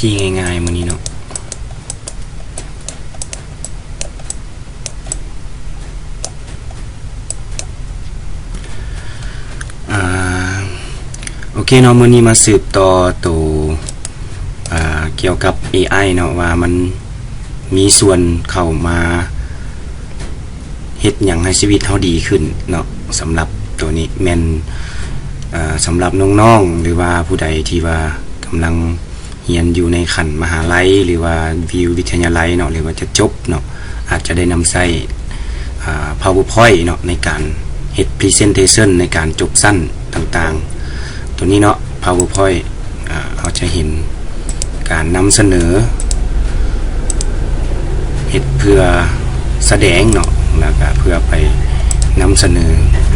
ທີ່ງ່າຍໆມື້ນີ້ເນາະ. ອ່າ ໂອເຄເນາະ, ມື້ນີ້ມາສືບຕໍ່ໂຕ ອ່າ ກ່ຽວກັບ ເອໄອ ເນາະ ວ່າມັນມີສ່ວນເຂົ້າມາເຮັດຫຍັງໃຫ້ຊີວິດເຮົາດີຂຶ້ນເນາະ. ສຳລັບໂຕນີ້ແມ່ນ ອ່າ ສຳລັບນ້ອງໆ ຫຼືວ່າຜູ້ໃດທີ່ວ່າກຳລັງ ຮຽນຢູ່ໃນຂັ້ນມະຫາໄລ ຫຼືວ່າວິ ວິທະຍາໄລເນາະ ຫຼືວ່າຈະຈົບເນາະ ອາດຈະໄດ້ນຳໃຊ້ ອ່າ PowerPoint ເນາະ ໃນການເຮັດ Presentation ໃນການຈົບຊັ້ນຕ່າງໆ. ໂຕນີ້ເນາະ PowerPoint ອ່າ ເຮົາຈະເຫັນການນຳສະເໜີ ເຮັດເພື່ອສະແດງເນາະ ແລ້ວກະເພື່ອໄປນຳສະເໜີ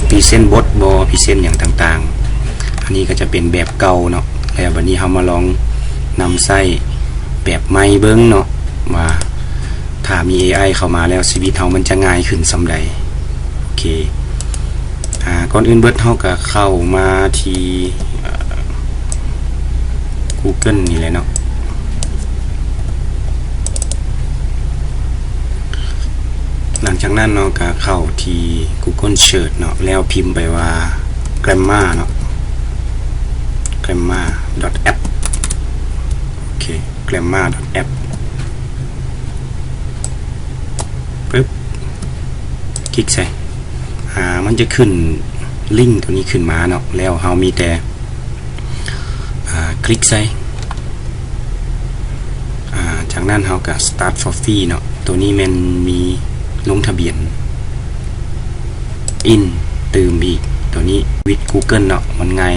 Present ບົດບໍ Present ຫຍັງຕ່າງໆ. ອັນນີ້ກໍຈະເປັນແບບເກົ່າເນາະ ແລ້ວບັດນີ້ເຮົາມາລອງນຳໃຊ້ແບບໃໝ່ເບິ່ງເນາະ ວ່າຖ້າມີ ເອໄອ ເຂົ້າມາແລ້ວ ຊີວິດເຮົາມັນຈະງ່າຍຂຶ້ນສ່ຳໃດ. ໂອເຄ ອ່າ ກ່ອນອື່ນເບິດເຮົາກໍເຂົ້າມາທີ່ ອ່າ Google ນີ້ແຫຼະເນາະ. ຫຼັງຈາກນັ້ນເນາະ ກໍເຂົ້າທີ່ Google Search ເນາະ ແລ້ວພິມໄປວ່າ Grammar ເນາະ grammar.app. ໂອເຄ grammar.app ປຶບ ຄລິກໃສ່ ອ່າ ມັນຈະຂຶ້ນລິງໂຕນີ້ຂຶ້ນມາເນາະ ແລ້ວເຮົາມີແຕ່ ອ່າ ຄລິກໃສ່ ອ່າ ຈາກນັ້ນເຮົາກໍ Start for Free ເນາະ. ໂຕນີ້ແມ່ນມີລົງທະບຽນ In ຕື່ມອີກ ໂຕນີ້ with Google ເນາະ ມັນງ່າຍ.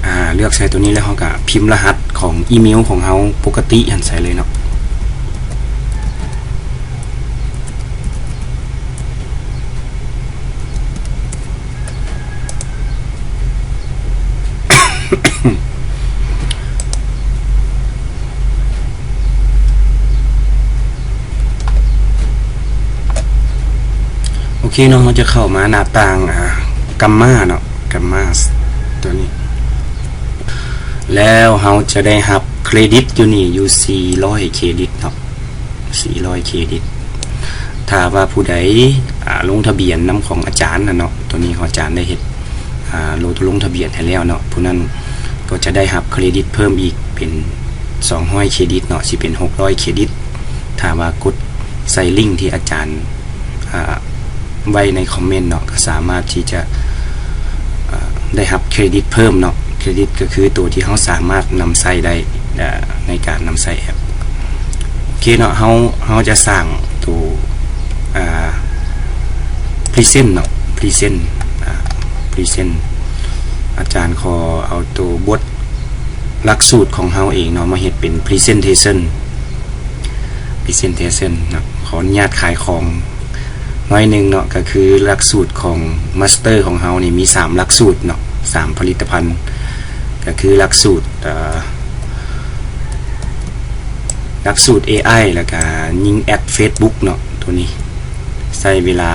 ອ່າ ເລືອກໃສ່ໂຕນີ້ແລ້ວ ເຮົາກໍພິມລະຫັດຂອງອີເມວຂອງເຮົາປົກກະຕິຫັ້ນໃສ່ເລີຍເນາະ. ໂອເຄເນາະ ເຮົາຈະເຂົ້າມາໜ້າຕ່າງ ອ່າ Grammar ເນາະ Grammar ໂຕນີ້ ແລ້ວເຮົາຈະໄດ້ຮັບເຄຣດິດຢູ່ນີ້ຢູ່ສີ່ຮ້ອຍເຄຣດິດເນາະ ສີ່ຮ້ອຍເຄຣດິດ. ຖ້າວ່າຜູ້ໃດ ອ່າ ລົງທະບຽນນຳຂອງອາຈານນະເນາະ ໂຕນີ້ຂອງອາຈານໄດ້ເຮັດ ອ່າ ໂລ ລົງທະບຽນໃຫ້ແລ້ວເນາະ ຜູ້ນັ້ນກໍຈະໄດ້ຮັບເຄຣດິດເພີ່ມອີກເປັນສອງຮ້ອຍເຄຣດິດເນາະ ຊິເປັນຫົກຮ້ອຍເຄຣດິດ. ຖ້າວ່າກົດໃສ່ລິງທີ່ອາຈານ ອ່າ ໄວ້ໃນຄອມເມັນເນາະ ກໍສາມາດທີ່ຈະ ອ່າ ໄດ້ຮັບເຄຣດິດເພີ່ມເນາະ. ເຄຣດິດກໍຄືໂຕທີ່ເຮົາສາມາດນຳໃຊ້ໄດ້ ອ່າ ໃນການນຳໃຊ້ແອັບ. ໂອເຄເນາະ ເຮົາ ເຮົາຈະສ້າງໂຕ ອ່າ Present ເນາະ Present ອ່າ Present ອາຈານຂໍເອົາໂຕບົດຫຼັກສູດຂອງເຮົາເອງເນາະ ມາເຮັດເປັນ Presentation Presentation ເນາະ. ຂໍອະນຸຍາດຂາຍຂອງໜ້ອຍໜຶ່ງເນາະ ກໍຄືຫຼັກສູດຂອງ Master ຂອງເຮົານີ້ມີສາມຫຼັກສູດເນາະ ສາມຜະລິດຕະພັນ ກໍຄືຫຼັກສູດ ເອີ ຫຼັກສູດ ເອໄອ ແລ້ວກະຍິງແອັດ Facebook ເນາະ ໂຕນີ້ໃຊ້ເວລາ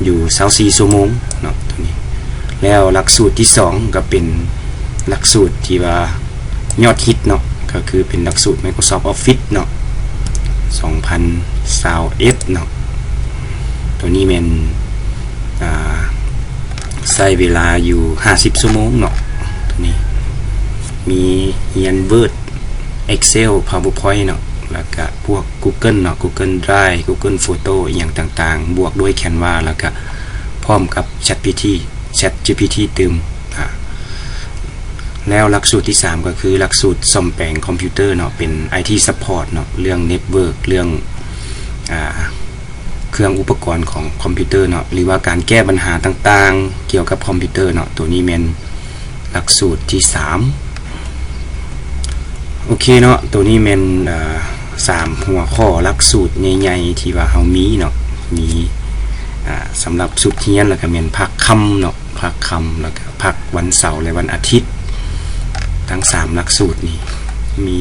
ຢູ່ຊາວສີ່ຊົ່ວໂມງເນາະ ໂຕນີ້. ແລ້ວຫຼັກສູດທີສອງກໍເປັນຫຼັກສູດທີ່ວ່າຍອດຮິດເນາະ ກໍຄືເປັນຫຼັກສູດ Microsoft Office ເນາະ ສອງພັນຊາວເອັດເນາະ ໂຕນີ້ແມ່ນ ອ່າ ໃຊ້ເວລາຢູ່ຫ້າສິບຊົ່ວໂມງເນາະ ໂຕນີ້. ມີຮຽນ Word Excel PowerPoint ເນາະ ແລ້ວກະພວກ Google ເນາະ Google Drive Google Photo ອີ່ຫຍັງຕ່າງໆ ບວກດ້ວຍ Canva ແລ້ວກະພ້ອມກັບ ChatGPT ChatGPT ຕື່ມ. ອາ ແລ້ວຫຼັກສູດທີສາມກໍຄືຫຼັກສູດສ້ອມແປງຄອມພິວເຕີເນາະ ເປັນ ໄອທີ Support ເນາະ ເລື່ອງ Network ເລື່ອງ ອາ ເຄື່ອງອຸປະກອນຂອງຄອມພິວເຕີເນາະ ຫຼືວ່າການແກ້ບັນຫາຕ່າງໆກ່ຽວກັບຄອມພິວເຕີເນາະ ໂຕນີ້ແມ່ນ ຫຼັກສູດທີສາມ. ໂອເຄເນາະ ໂຕນີ້ແມ່ນ ເອີ ສາມຫົວຂໍ້ຫຼັກສູດໃຫຍ່ໆທີ່ວ່າເຮົາມີເນາະ ມີ ອ່າ ສຳລັບຊຸດຮຽນ ແລ້ວກະແມ່ນພາກຄ່ຳເນາະ ພາກຄ່ຳ ແລ້ວກະພາກວັນເສົາ ແລະ ວັນອາທິດ. ທັງສາມຫຼັກສູດນີ້ມີ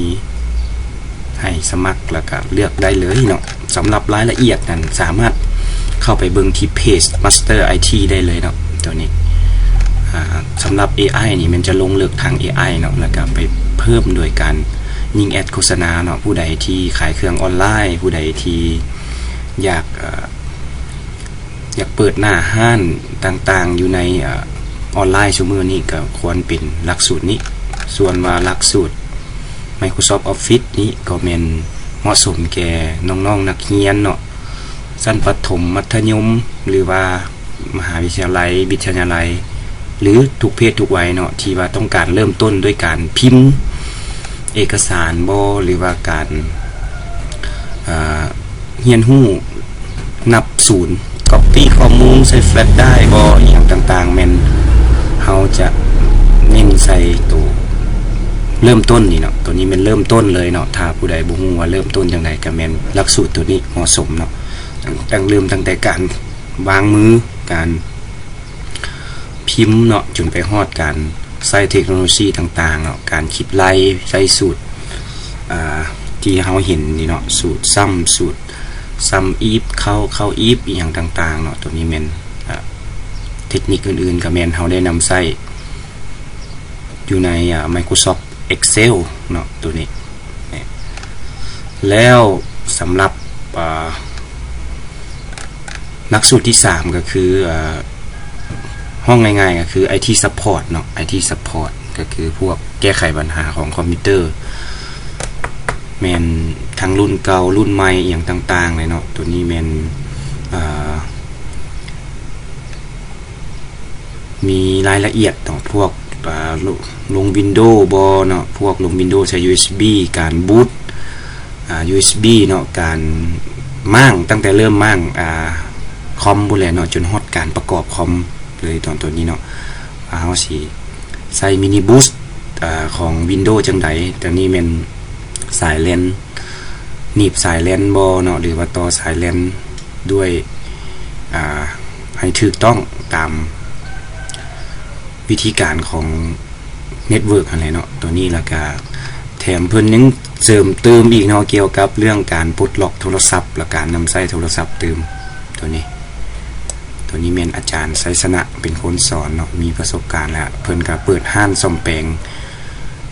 ໃຫ້ສະໝັກ ແລ້ວກະເລືອກໄດ້ເລີຍເນາະ. ສຳລັບລາຍລະອຽດນັ້ນ ສາມາດເ ເຂົ້າໄປເບິ່ງທີ່ເພຈ Master ໄອທີ ໄດ້ເລີຍເນາະ ຕົວນີ້. ອາ ສຳລັບ ເອໄອ ນີ້ແມ່ນຈະລົງເລິກທາງ ເອໄອ ເນາະ ແລ້ວກະໄປເພີ່ມໂດຍການຍິງແອັດໂຄສະນາເນາະ. ຜູ້ໃດທີ່ຂາຍເຄື່ອງອອນລາຍ ຜູ້ໃດທີ່ຢາກ ເອີ ຢາກເປີດໜ້າຮ້ານຕ່າງໆຢູ່ໃນ ເອີ ອອນລາຍຊຸມື້ນີ້ ກໍຄວນເປັນຫຼັກສູດນີ້. ສ່ວນວ່າຫຼັກສູດ Microsoft Office ນີ້ກໍແມ່ນເໝາະສົມແກ່ນ້ອງໆນັກຮຽນເນາະ ຊັ້ນປະຖົມ ມັດທະຍົມ ຫຼືວ່າມະຫາວິທະຍາໄລ ວິທະຍາໄລ ຫຼືທຸກເພດທຸກໄວເນາະ ທີ່ວ່າຕ້ອງການເລີ່ມຕົ້ນດ້ວຍການພິມເອກະສານບໍ ຫຼືວ່າການ ເອີ ຮຽນຮູ້ນັບສູນ ກັອບປີ້ຂໍ້ມູນໃສ່ແຟລັດໄດຣບ໌ບໍ ອີ່ຫຍັງຕ່າງໆ ແມ່ນເຮົາຈະເນັ້ນໃສ່ໂຕເລີ່ມຕົ້ນນີ້ເນາະ. ໂຕນີ້ແມ່ນເລີ່ມຕົ້ນເລີຍເນາະ. ຖ້າຜູ້ໃດບໍ່ຮູ້ວ່າເລີ່ມຕົ້ນຈັ່ງໃດ ກໍແມ່ນຫຼັກສູດໂຕນີ້ເໝາະສົມເນາະ. ຕັ້ງ ເລີ່ມຕັ້ງແຕ່ການວາງມື ການ ພິມເນາະ ຈົນໄປຮອດການໃຊ້ເທັກໂນໂລຊີຕ່າງໆເນາະ ການຄິດໄລ່ ໃຊ້ສູດ ອາ ທີ່ເຮົາເຫັນນີ້ເນາະ ສູດຊ້ຳ ສູດຊ້ຳອີບ ເຄົ້າ ເຄົ້າອີບ ອີ່ຫຍັງຕ່າງໆເນາະ. ໂຕນີ້ແມ່ນ ອາ ເທັກນິກອື່ນໆ ກໍແມ່ນເຮົາໄດ້ນຳໃຊ້ຢູ່ໃນ ອາ Microsoft Excel ເນາະ ໂຕນີ້. ແລ້ວສຳລັບ ອາ ຫຼັກສູດທີສາມກໍຄື ເອີ ເວົ້າງ່າຍໆກໍຄື ໄອທີ Support ເນາະ ໄອທີ Support ກໍຄືພວກແກ້ໄຂບັນຫາຂອງຄອມພິວເຕີ ແມ່ນທັງລຸ້ນເກົ່າລຸ້ນໃໝ່ ອີ່ຫຍັງຕ່າງໆເລີຍເນາະ. ໂຕນີ້ແມ່ນ ເອີ ມີລາຍລະອຽດເນາະ ພວກ ອາ ລົງ Windows ບໍເນາະ ພວກລົງ Windows ໃຊ້ USB ການບູດ ອາ USB ເນາະ ການມ້າງ ຕັ້ງແຕ່ເລີ່ມມ້າງ ອາ ຄອມພຸ້ນແຫຼະເນາະ ຈົນຮອດການປະກອບຄອມເລີຍ. ຕອນ ໂຕນີ້ເນາະ ວ່າເຮົາຊິໃຊ້ Mini Boost ອາ ຂອງ Windows ຈັ່ງໃດ. ໂຕນີ້ແມ່ນສາຍ LAN ໜີບສາຍ LAN ບໍເນາະ ຫຼືວ່າຕໍ່ສາຍ LAN ດ້ວຍ ອາ ໃຫ້ຖືກຕ້ອງຕາມວິທີການຂອງ network ຫັ້ນແຫຼະເນາະ ໂຕນີ້. ແລ້ວກະແຖມເພິ່ນຍັງເສີມຕື່ມອີກເນາະ ກ່ຽວກັບເລື່ອງການປົດລັອກໂທລະສັບ ແລະ ການນຳໃຊ້ໂທລະສັບຕື່ມ ໂຕນີ້. ໂຕນີ້ແມ່ນອາຈານໄຊຊະນະເປັນຄົນສອນເນາະ ມີປະສົບການ ແລະ ເພິ່ນກະເປີດຮ້ານສ້ອມແປງ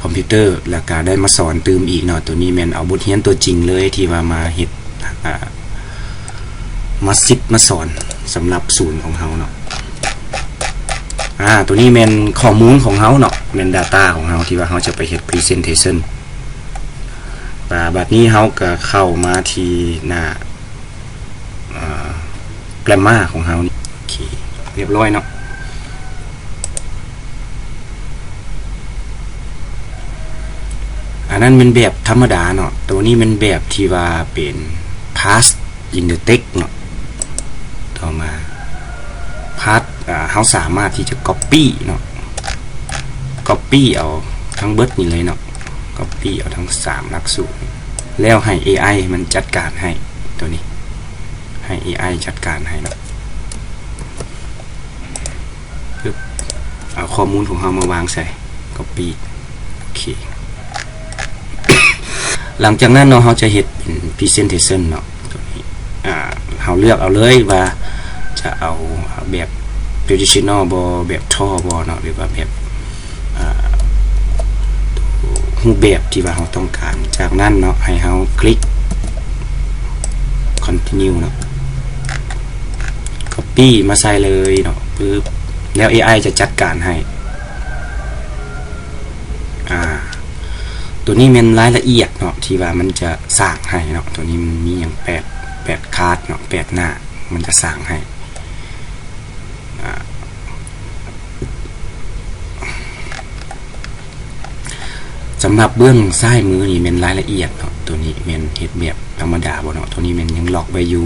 ຄອມພິວເຕີ ແລ້ວກະໄດ້ມາສອນຕື່ມອີກເນາະ. ໂຕນີ້ແມ່ນເອົາບົດຮຽນຕົວຈິງເລີຍ ທີ່ວ່າມາເຮັດ ອາ ມາສິດມາສອນສຳລັບສູນຂອງເຮົາເນາະ. ອາ ໂຕນີ້ແມ່ນຂໍ້ມູນຂອງເຮົາເນາະ ແມ່ນ data ຂອງເຮົາ ທີ່ວ່າເຮົາຈະໄປເຮັດ presentation. ອາ ບາດນີ້ເຮົາກະເຂົ້າມາທີ່ໜ້າ ອາ Grammar ຂອງເຮົານີ້. ໂອເຄ ຮຽບຮ້ອຍເນາະ. ອັນນັ້ນແມ່ນແບບທຳມະດາເນາະ. ໂຕນີ້ແມ່ນແບບທີ່ວ່າເປັນ past in the text ເນາະ. ຕໍ່ມາ past ອາ ເຮົາສາມາດທີ່ຈະ copy ເນາະ copy ເອົາທັງເບິດນີ້ເລີຍເນາະ copy ເອົາທັງສາມຫຼັກສູດ ແລ້ວໃຫ້ ເອໄອ ມັນຈັດການໃຫ້ ໂຕນີ້ ໃຫ້ ເອໄອ ຈັດການໃຫ້ເນາະ. ປຶບ ເອົາຂໍ້ມູນຂອງເຮົາມາວາງໃສ່ copy. ໂອເຄ ຫຼັງຈາກນັ້ນເນາະ ເຮົາຈະເຮັດເປັນ presentation ເນາະ ໂຕນີ້ ອາ ເຮົາເລືອກເອົາເລີຍວ່າຈະເອົາແບບ traditional ບໍ ແບບ tall ບໍເນາະ ຫຼືວ່າແບບ ອາ ຮູບແບບທີ່ວ່າເຮົາຕ້ອງການ. ຈາກນັ້ນເນາະ ໃຫ້ເຮົາຄລິກ continue ເນາະ copy ມາໃສ່ເລີຍເນາະ ປຶບ ແລ້ວ ເອໄອ ຈະຈັດການໃຫ້. ອາ ໂຕນີ້ແມ່ນລາຍລະອຽດເນາະ ທີ່ວ່າມັນຈະສ້າງໃຫ້ເນາະ. ໂຕນີ້ມັນມີຫຍັງ ແປດ ແປດ card ເນາະ ແປດໜ້າ ມັນຈະສ້າງໃຫ້. ອາ ສຳລັບເບື້ອງຊ້າຍມືນີ້ແມ່ນລາຍລະອຽດເນາະ ໂຕນີ້ແມ່ນເຮັດແບບທຳມະດາບໍເນາະ ໂຕນີ້ແມ່ນຍັງລັອກໄວ້ຢູ່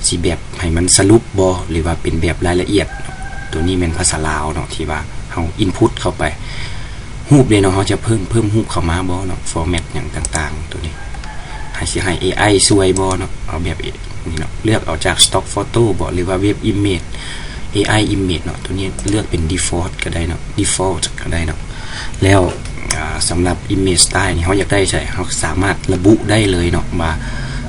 ຊິແບບໃຫ້ມັນສະຫຼຸບບໍ ຫຼືວ່າເປັນແບບລາຍລະອຽດເນາະ. ໂຕນີ້ແມ່ນພາສາລາວເນາະ ທີ່ວ່າເຮົາ input ເຂົ້າໄປ ຮູບເດເນາະ ເຮົາຈະເພີ່ມ ເພີ່ມຮູບເຂົ້າມາບໍເນາະ format ຫຍັງຕ່າງໆ ໂຕນີ້ ໃຫ້ ຊິໃຫ້ ເອໄອ ຊ່ວຍບໍເນາະ ເອົາແບບ ນີ້ເນາະ ເລືອກເອົາຈາກ stock photo ບໍ ຫຼືວ່າ web image ເອໄອ image ເນາະ ໂຕນີ້ເລືອກເປັນ default ກໍໄດ້ເນາະ default ກໍໄດ້ເນາະ. ແລ້ວ ອາ ສຳລັບ image style ນີ້ ເຮົາຢາກໄດ້ໃສ ເຮົາສາມາດລະບຸໄດ້ເລີຍເນາະ ວ່າ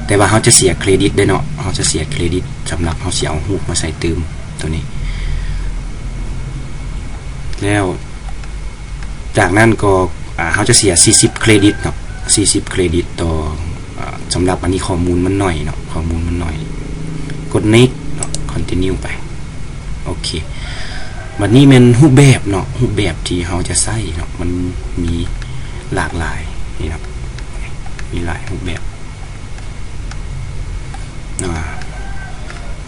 ແຕ່ວ່າເຮົາຈະເສຍເຄຣດິດເດ້ເນາະ, ເຮົາຈະເສຍເຄຣດິດສຳລັບເຮົາຊິເອົາຮູບມາໃສ່ຕື່ມໂຕນີ້. ແລ້ວຈາກນັ້ນກໍ ອາ ເຮົາຈະເສຍສີ່ສິບເຄຣດິດເນາະ, ສີ່ສິບເຄຣດິດຕໍ່ ອາ ສຳລັບອັນນີ້ຂໍ້ມູນມັນໜ້ອຍເນາະ, ຂໍ້ມູນມັນໜ້ອຍ. ກົດ next ເນາະ, continue ໄປ. ໂອເຄ ບັດນີ້ແມ່ນຮູບແບບເນາະ, ຮູບແບບທີ່ເຮົາຈະໃຊ້ເນາະ ມັນມີຫຼາກຫຼາຍນີ້ເນາະ, ມີຫຼາຍຮູບແບບ. ອາ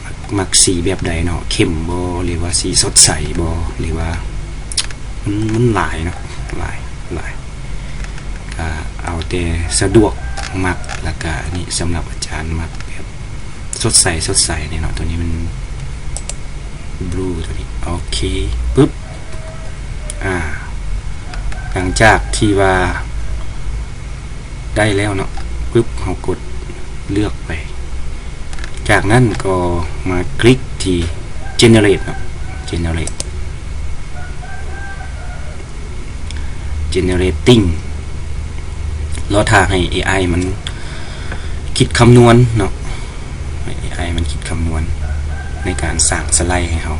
ມັກ ມັກສີແບບໃດເນາະ, ເຂັ້ມບໍ່ ຫຼືວ່າສີສົດໃສບໍ່ ຫຼືວ່າ ມັນ ມັນຫຼາຍເນາະ, ຫຼາຍ ຫຼາຍ. ກະເອົາແຕ່ສະດວກມັກ. ແລ້ວກະນີ້ສຳລັບອາຈານມັກແບບສົດໃສ ສົດໃສນີ້ເນາະ, ໂຕນີ້ມັນ blue ໂຕນີ້. ໂອເຄ ປຶບ ອາ ຫຼັງຈາກທີ່ວ່າໄດ້ແລ້ວເນາະ ປຶບ ເຮົາກົດເລືອກໄປ. ຈາກນັ້ນກໍມາຄລິກທີ່ generate ເນາະ, generate generating ລໍຖ້າໃຫ້ ເອໄອ ມັນຄິດຄຳນວນເນາະ, ໃຫ້ ເອໄອ ມັນຄິດຄຳນວນໃນການສ້າງສະໄລໃຫ້ເຮົາ.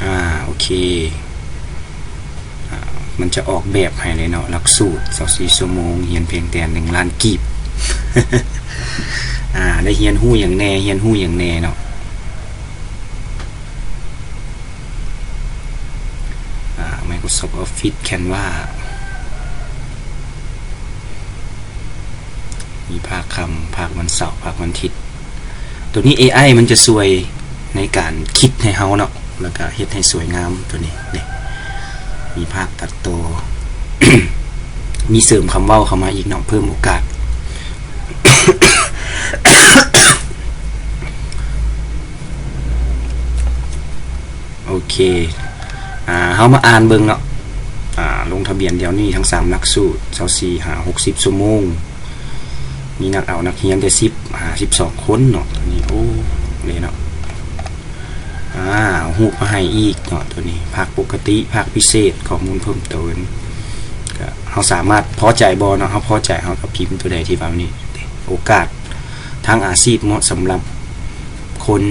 ອາ ໂອເຄ ອາ ມັນຈະອອກແບບໃຫ້ເລີຍເນາະ, ຫຼັກສູດຊາວສີ່ຊົ່ວໂມງ, ຮຽນພຽງແຕ່ໜຶ່ງລ້ານກີບ. ອາ ໄດ້ຮຽນຮູ້ຫຍັງແດ່, ຮຽນຮູ້ຫຍັງແດ່ເນາະ. ອາ Microsoft Office Canva ມີພາກຄ່ຳ, ພາກວັນເສົາ, ພາກວັນທິດ. ໂຕນີ້ ເອໄອ ມັນຈະຊ່ວຍໃນການຄິດໃຫ້ເຮົາເນາະ, ແລ້ວກະເຮັດໃຫ້ສວຍງາມ. ໂຕນີ້ເດ້ ມີພາກຕັດຕໍ່, ມີເສີມຄຳເວົ້າເຂົ້າມາອີກເນາະ, ເພີ່ມໂອກາດ. ໂອເຄ ອາ ເຮົາມາອ່ານເບິ່ງເນາະ, ອາ ລົງທະບຽນດຽວນີ້ທັງສາມຫຼັກສູດ ຊາວສີ່ ຫາ ຫົກສິບຊົ່ວໂມງ, ມີນັກເອົານັກຮຽນແຕ່ສິບ ຫາ ສິບສອງຄົນເນາະ. ໂຕນີ້ ໂອ້ ເລີຍເນາະ. ອາ ເອົາຮູບມາໃຫ້ອີກເນາະ, ໂຕນີ້ພາກປົກກະຕິ, ພາກພິເສດ, ຂໍ້ມູນເພີ່ມເຕີມ. ກະເຮົາສາມາດພໍໃຈບໍ່ເນາະ, ເຮົາພໍໃຈເຮົາກໍພິມໂຕໃດທີ່ວ່ານີ້. ໂອກາດທາງອາຊີບເໝາະສຳລັບ ຄົນ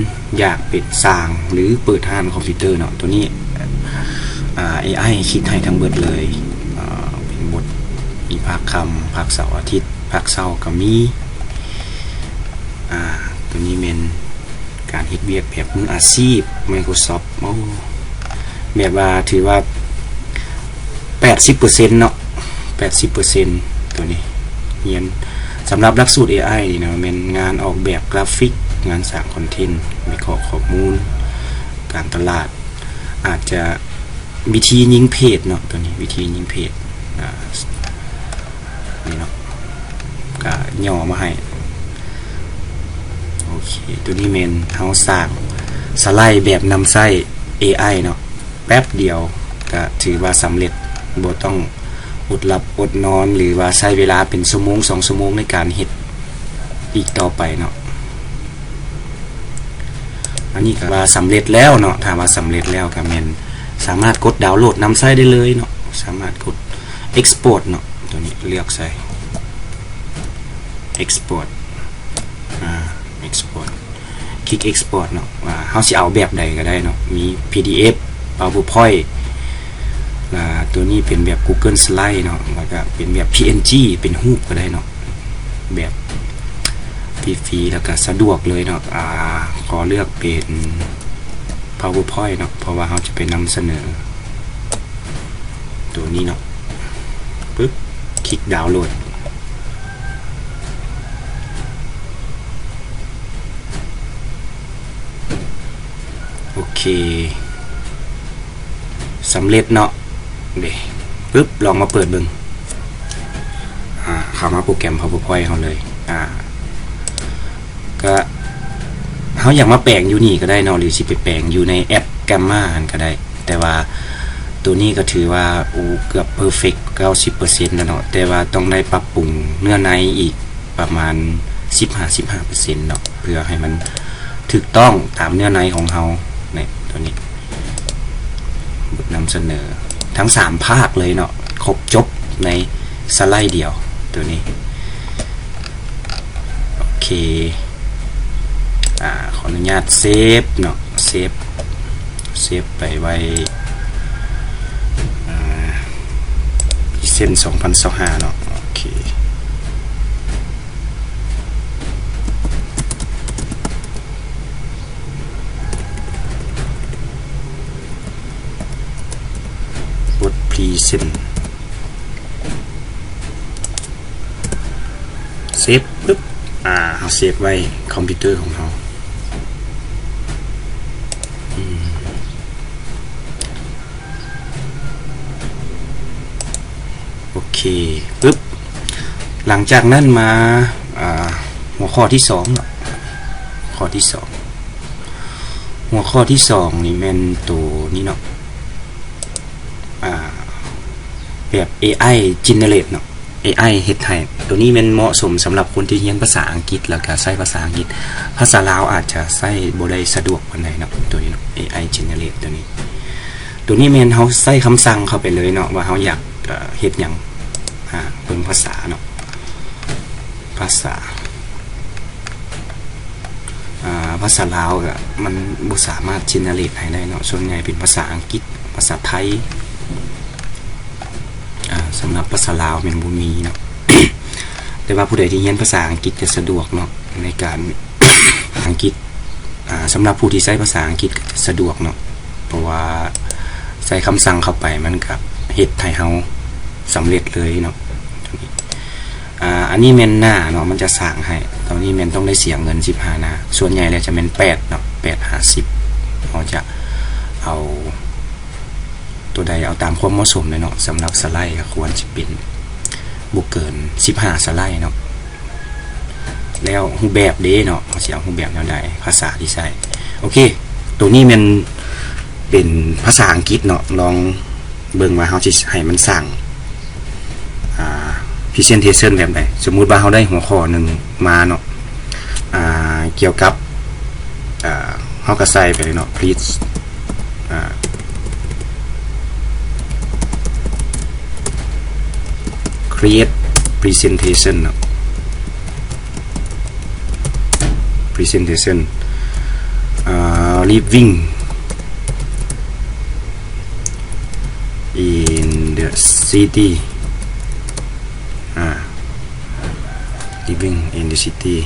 ຢາກເປັນຊ່າງ ຫຼື ເປີດຮ້ານຄອມພິວເຕີເນາະ. ໂຕນີ້ ອາ ເອໄອ ຄິດໃຫ້ທັງເບິດເລີຍ, ອາ ເປັນບົດ, ມີພາກຄ່ຳ, ພາກເສົາອາທິດ, ພາກເຊົ້າກໍມີ. ອາ ໂຕນີ້ແມ່ນການເຮັດວຽກແບບມືອາຊີບ Microsoft. ໂອ້ ແບບວ່າຖືວ່າແປດສິບເປີເຊັນເນາະ, ແປດສິບເປີເຊັນ ໂຕນີ້ຮຽນສຳລັບຫຼັກສູດ ເອໄອ ນີ້ນະ ແມ່ນງານອອກແບບກຣາຟິກ, ງານສ້າງຄອນເທັນ, ວິເຄາະຂໍ້ມູນ, ການຕະຫຼາດ, ອາດຈະວິທີຍິງເພຈເນາະ, ໂຕນີ້ວິທີຍິງເພຈ ອາ ນີ້ເນາະ ກະຫຍໍ້ມາໃຫ້. ໂອເຄ ໂຕນີ້ແມ່ນເຮົາສ້າງສະໄລແບບນຳໃຊ້ ເອໄອ ເນາະ, ແປັບດຽວກະຖືວ່າສຳເລັດ, ບໍ່ຕ້ອງອົດຫຼັບອົດນອນ ຫຼືວ່າໃຊ້ເວລາເປັນຊົ່ວໂມງສອງຊົ່ວໂມງໃນການເຮັດອີກຕໍ່ໄປເນາະ. ອັນນີ້ກໍວ່າສຳເລັດແລ້ວເນາະ, ຖ້າວ່າສຳເລັດແລ້ວກໍແມ່ນສາມາດກົດດາວໂຫຼດນຳໃຊ້ໄດ້ເລີຍເນາະ, ສາມາດກົດ export ເນາະ, ໂຕນີ້ເລືອກໃສ່ export ອາ export ຄລິກ export ເນາະ, ວ່າເຮົາຊິເອົາແບບໃດກໍໄດ້ເນາະ, ມີ PDF PowerPoint ລະໂຕນີ້ເປັນແບບ Google Slide ເນາະ, ແລ້ວກໍເປັນແບບ PNG ເປັນຮູບກໍໄດ້ເນາະ, ແບບຟຣີໆ ແລ້ວກໍສະດວກເລີຍເນາະ. ອາ ຂໍເລືອກເປັນ PowerPoint ເນາະ, ເພາະວ່າເຮົາຈະໄປນຳສະເໜີໂຕນີ້ເນາະ. ປຶບ ຄລິກດາວໂຫຼດ. ໂອເຄ ສຳເລັດເນາະ. ເດ້ ປຶບ ລອງມາເປີດເບິ່ງ. ອາ ເຂົ້າມາໂປຣແກຣມ PowerPoint ເຮົາເລີຍ. ອາ ກະ ເຮົາຢາກມາແປງຢູ່ນີ້ກໍໄດ້ເນາະ ຫຼືຊິໄປແປງຢູ່ໃນແອັບ Canva ຫັ້ນກໍໄດ້. ແຕ່ວ່າໂຕນີ້ກໍຖືວ່າ ໂອ້ ເກືອບ perfect ເກົ້າສິບເປີເຊັນແລ້ວເນາະ, ແຕ່ວ່າຕ້ອງໄດ້ປັບປຸງເນື້ອໃນອີກປະມານສິບຫາສິບຫ້າເປີເຊັນເນາະ ເພື່ອໃຫ້ມັນຖືກຕ້ອງຕາມເນື້ອໃນຂອງເຮົາ. ນີ້ ໂຕນີ້ ບົດນຳສະເໜີທັງສາມພາກເລີຍເນາະ, ຄົບຈົບໃນ ສະໄລດຽວໂຕນີ້. ໂອເຄ ອາ ຂໍອະນຸຍາດເຊບເນາະ ເຊບ ເຊບໄປໄວ້ ອາ ເຊັ່ນ ສອງພັນຊາວຫ້າເນາະ. ໂອເຄ ກົດພຣີເຊັນ ເຊບປຶບ ອາ ເຮົາເຊບໄວ້ຄອມພິວເຕີຂອງເຮົາ. ອືມ ໂອເຄ ປຶບ ຫຼັງຈາກນັ້ນມາ ອາ ຫົວຂໍ້ທີສອງເນາະ ຂໍ້ທີສອງ ຫົວຂໍ້ທີສອງນີ້ແມ່ນໂຕນີ້ເນາະ ອາ ແບບເອໄອເຈເນີເຣດເນາະ ເອໄອເຮັດໃຫ້. ໂຕນີ້ແມ່ນເໝາະສົມສຳລັບຄົນທີ່ຮຽນພາສາອັງກິດ ແລ້ວກະໃຊ້ພາສາອັງກິດ ພາສາລາວອາດຈະໃຊ້ບໍ່ໄດ້ສະດວກປານໃດເນາະ ໂຕນີ້ເນາະ ເອໄອເຈເນີເຣດໂຕນີ້. ໂຕນີ້ແມ່ນເຮົາໃສ່ຄຳສັ່ງເຂົ້າໄປເລີຍເນາະ ວ່າເຮົາຢາກ ເອີ ເຮັດຫຍັງ ອາ ເບິ່ງພາສາເນາະ ພາສາ ອາ ພາສາລາວກະມັນບໍ່ສາມາດເຈເນີເຣດໃຫ້ໄດ້ເນາະ ສ່ວນໃຫຍ່ເປັນພາສາອັງກິດ ພາສາໄທ ອາ ສຳລັບພາສາລາວແມ່ນບໍ່ມີເນາະ ແຕ່ວ່າຜູ້ໃດທີ່ຮຽນພາສາອັງກິດຈະສະດວກເນາະ ໃນການ ອັງກິດ ອາ ສຳລັບຜູ້ທີ່ໃຊ້ພາສາອັງກິດກະຈະສະດວກເນາະ ເພາະວ່າໃສ່ຄຳສັ່ງເຂົ້າໄປ ມັນກະເຮັດໃຫ້ເຮົາສຳເລັດເລີຍເນາະ. ອາ ອັນນີ້ແມ່ນໜ້າເນາະ ມັນຈະສ້າງໃຫ້ ໂຕນີ້ແມ່ນຕ້ອງໄດ້ເສຍເງິນສິບຫ້າໜ້າ ສ່ວນໃຫຍ່ແລ້ວຈະແມ່ນແປດເນາະ ແປດຫາສິບ ເຮົາຈະເອົາໂຕໃດ ເອົາຕາມຄວາມເໝາະສົມເລີຍເນາະ. ສຳລັບສະໄລກະຄວນຊິເປັນບໍ່ເກີນສິບຫ້າສະໄລເນາະ. ແລ້ວຮູບແບບເດ້ເນາະ ເຮົາຊິເອົາຮູບແບບແນວໃດ ພາສາທີ່ໃຊ້. ໂອເຄ ໂຕນີ້ແມ່ນເປັນພາສາອັງກິດເນາະ ລອງເບິ່ງວ່າເຮົາຊິໃຫ້ມັນສ້າງ ອາ ພຣີເຊັນເທຊັນແບບໃດ. ສົມມຸດວ່າເຮົາໄດ້ຫົວຂໍ້ໜຶ່ງມາເນາະ ອາ ກ່ຽວກັບ ອາ ເຮົາກະໃສ່ໄປເລີຍເນາະ ພລີສ ອາ ຄຣີເອດພຣີເຊັນເທຊັນເນາະ ພຣີເຊັນເທຊັນ ອາ ລິບວິ້ງອິນເດີະຊິຕີ ອາ ລິບວິ້ງອິນເດີະຊິຕີ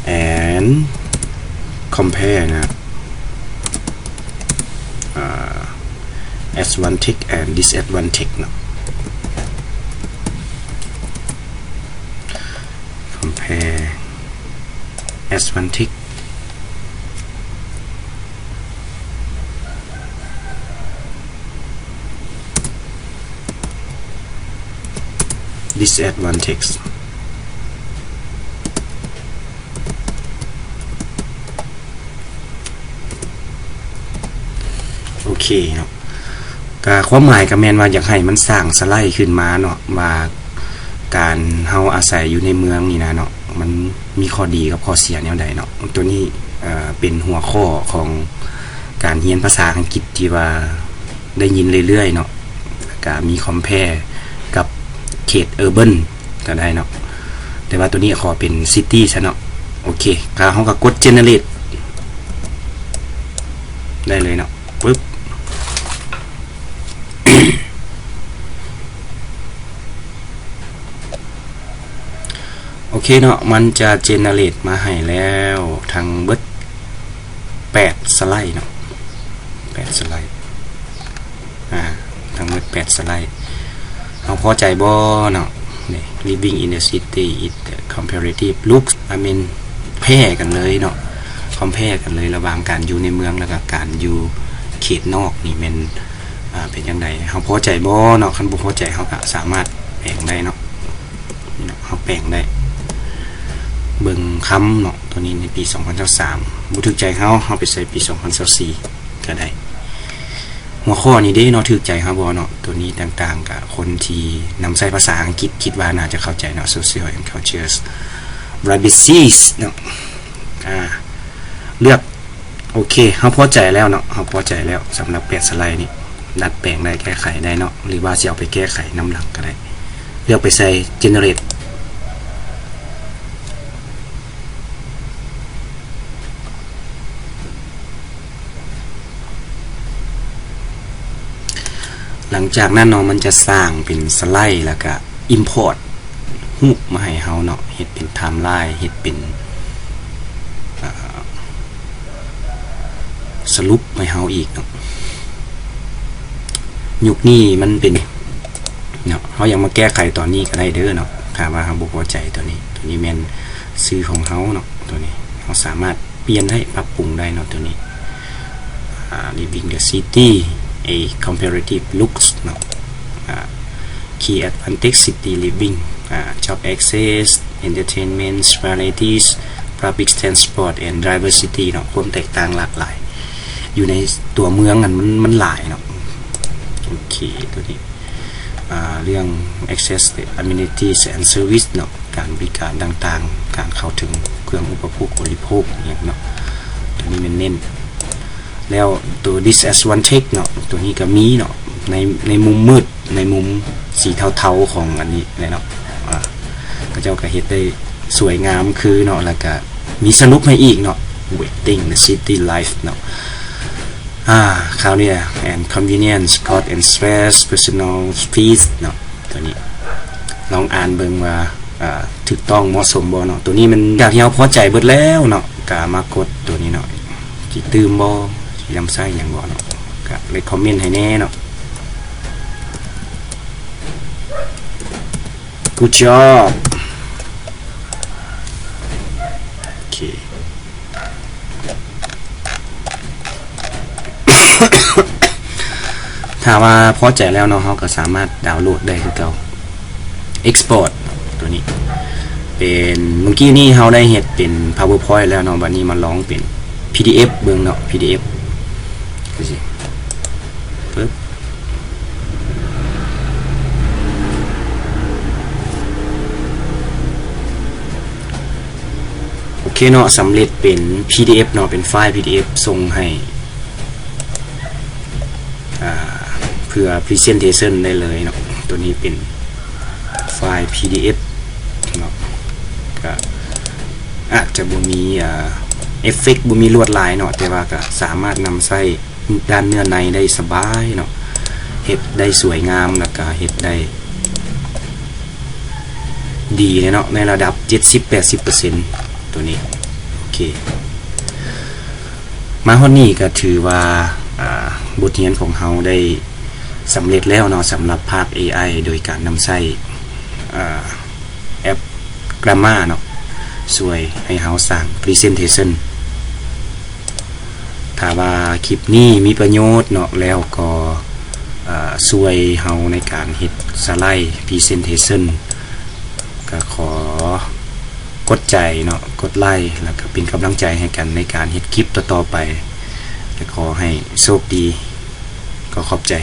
ແອນຄອມແພນະ ອາ ແອັດວານເທັກແອນດິສແອັດວານເທັກເນາະ ຄອມແພແອັດວານເທັກ ດິສແອັດວານເທັກ ໂອເຄເນາະ ກະຄວາມໝາຍກະແມ່ນວ່າຢາກໃຫ້ມັນສ້າງສະໄລຂຶ້ນມາເນາະ ວ່າການເຮົາອາໄສຢູ່ໃນເມືອງນີ້ນະເນາະ ມັນມີຂໍ້ດີກັບຂໍ້ເສຍແນວໃດເນາະ. ໂຕນີ້ ເອີ ເປັນຫົວຂໍ້ຂອງການຮຽນພາສາອັງກິດທີ່ວ່າໄດ້ຍິນເລື້ອຍໆເນາະ ແລ້ວກະມີຄອມແພກັບເຂດເອີເບິນ ກະໄດ້ເນາະ ແຕ່ວ່າໂຕນີ້ຂໍເປັນຊິຕີຊະເນາະ. ໂອເຄ ກະເຮົາກະກົດເຈເນີເຣດໄດ້ເລີຍເນາະ ປຶບ ໂອເຄເນາະ ມັນຈະເຈເນີເຣດມາໃຫ້ແລ້ວທັງເບິດແປດສະໄລເນາະ ແປດສະໄລ ອາ ທັງໝົດແປດສະໄລ ເຮົາພໍໃຈບໍ່ເນາະ? ນີ້ Living in the City is the comparative looks I mean ແພ້ກັນເລີຍເນາະ ຄອມແພກັນເລີຍ ລະຫວ່າງການຢູ່ໃນເມືອງ ແລ້ວກະການຢູ່ເຂດນອກນີ້ແມ່ນ ອາ ເປັນຈັ່ງໃດ ເຮົາພໍໃຈບໍ່ເນາະ? ຄັນບໍ່ພໍໃຈ ເຮົາກະສາມາດແປງໄດ້ເນາະ ເຮົາແປງໄດ້ ເບິ່ງຄຳເນາະ ໂຕນີ້ໃນປີສອງພັນຊາວສາມ ບໍ່ຖືກໃຈເຮົາ ເຮົາໄປໃສ່ປີສອງພັນຊາວສີ່ກະໄດ້. ຫົວຂໍ້ນີ້ເດ້ເນາະ ຖືກໃຈເຮົາບໍ່ເນາະ? ໂຕນີ້ຕ່າງໆ ກະຄົນທີ່ນຳໃຊ້ພາສາອັງກິດ ຄິດວ່າໜ້າຈະເຂົ້າໃຈເນາະ Social and Cultures Rabbits ເນາະ ອາ ເລືອກ ໂອເຄ ເຮົາພໍໃຈແລ້ວເນາະ ເຮົາພໍໃຈແລ້ວ ສຳລັບແປດສະໄລນີ້ ດັດແປງໄດ້ ແກ້ໄຂໄດ້ເນາະ ຫຼືວ່າຊິເອົາໄປແກ້ໄຂນຳຫຼັງກະໄດ້. ເລືອກໄປໃສ່ Generate. ຫຼັງຈາກນັ້ນເນາະ ມັນຈະສ້າງເປັນສະໄລ ແລ້ວກະ Import ຮູບມາໃຫ້ເຮົາເນາະ, ເຮັດເປັນ Timeline ເຮັດເປັນ ອາ ສະຫຼຸບໃຫ້ເຮົາອີກເນາະ. ຍຸກນີ້ມັນເປັນເນາະ ເຮົາຢາກມາແກ້ໄຂຕອນນີ້ກໍໄດ້ເດີເນາະ ຖ້າວ່າເຮົາບໍ່ພໍໃຈຕົວນີ້. ຕົວນີ້ແມ່ນຊື່ຂອງເຮົາເນາະ, ຕົວນີ້ເຮົາສາມາດປ່ຽນໄດ້ ປັບປຸງໄດ້ເນາະ. ຕົວນີ້ ອາ Leaving the city, a comparative looks ເນາະ, ອາ Key advantage, city living, ອາ job access, entertainment, varieties, public transport and diversity ເນາະ, ຄວາມແຕກຕ່າງຫຼາກຫຼາຍຢູ່ໃນຕົວເມືອງນັ້ນ ມັນ ມັນຫຼາຍເນາະ. ໂອເຄ ຕົວນີ້ ອາ ເລື່ອງ access to amenities and service ເນາະ, ການບໍລິການຕ່າງໆ, ການເຂົ້າເຖິງເຄື່ອງອຸປະໂພກບໍລິໂພກຫຍັງເນາະ, ຕົວນີ້ແມ່ນເນັ້ນ. ແລ້ວຕົວ disadvantage ເນາະ, ຕົວນີ້ກໍມີເນາະ ໃນ ໃນມຸມມືດ ໃນມຸມສີເທົາໆຂອງອັນນີ້ແຫຼະເນາະ. ອາ ເຂົາເຈົ້າກໍເຮັດໄດ້ສວຍງາມຄືເນາະ ແລ້ວກໍມີສະໜຸກໃຫ້ອີກເນາະ. Waiting the city life ເນາະ. ອາ ຄາວນີ້ and convenience, cost and stress, personal space ເນາະ. ຕົວນີ້ລອງອ່ານເບິ່ງວ່າ ອາ ຖືກຕ້ອງເໝາະສົມບໍ່ເນາະ. ຕົວນີ້ມັນ ຈາກທີ່ເຮົາພໍໃຈເບິດແລ້ວເນາະ ກະມາກົດຕົວນີ້ເນາະ, ຊິຕື່ມບໍ່ ຊິນຳໃຊ້ຫຍັງບໍ່ເນາະ, ກະ recommend ໃຫ້ແດ່ເນາະ. Good job. ໂອເຄ ຖ້າວ່າພໍໃຈແລ້ວເນາະ ເຮົາກໍສາມາດດາວໂຫຼດໄດ້ຄືເກົ່າ. Export ຕົວນີ້ເປັນ ເມື່ອກີ້ນີ້ເຮົາໄດ້ເຮັດເປັນ PowerPoint ແລ້ວເນາະ, ບັດນີ້ມາລອງເປັນ PDF ເບິ່ງເນາະ, PDF ຄືຊິ ປຶບ ໂອເຄເນາະ, ສຳເລັດເປັນ PDF ເນາະ, ເປັນໄຟລ໌ PDF ສົ່ງໃຫ້ ອາ ເພື່ອ Presentation ໄດ້ເລີຍເນາະ. ຕົວນີ້ເປັນໄຟລ໌ PDF ເນາະ, ກະອາດຈະບໍ່ມີ ອາ effect ບໍ່ມີລວດລາຍເນາະ, ແຕ່ວ່າກະສາມາດນຳໃຊ້ ດ້ານເນື້ອໃນໄດ້ສະບາຍເນາະ, ເຮັດໄດ້ສວຍງາມ ແລ້ວກະເຮັດໄດ້ດີເລີຍເນາະ ໃນລະດັບເຈັດສິບແປດສິບເປີເຊັນ ຕົວນີ້. ໂອເຄ ມາຮອດນີ້ກະຖືວ່າ ອາ ບົດຮຽນຂອງເຮົາໄດ້ສຳເລັດແລ້ວເນາະ ສຳລັບພາກ ເອໄອ ໂດຍການນຳໃຊ້ ອາ ແອັບ Gamma ເນາະ ຊ່ວຍໃຫ້ເຮົາສ້າງ Presentation. ຖ້າວ່າຄລິບນີ້ມີປະໂຫຍດເນາະ ແລ້ວກໍ ເອີ ຊ່ວຍເຮົາໃນການເຮັດສະໄລ Presentation ກໍຂໍກົດໃຈເນາະ ກົດໄລ ແລ້ວກໍເປັນກຳລັງໃຈໃຫ້ກັນໃນການເຮັດຄລິບຕໍ່ໆໄປ ແລະ ຂໍໃຫ້ໂຊກດີ. ກໍຂອບໃຈ.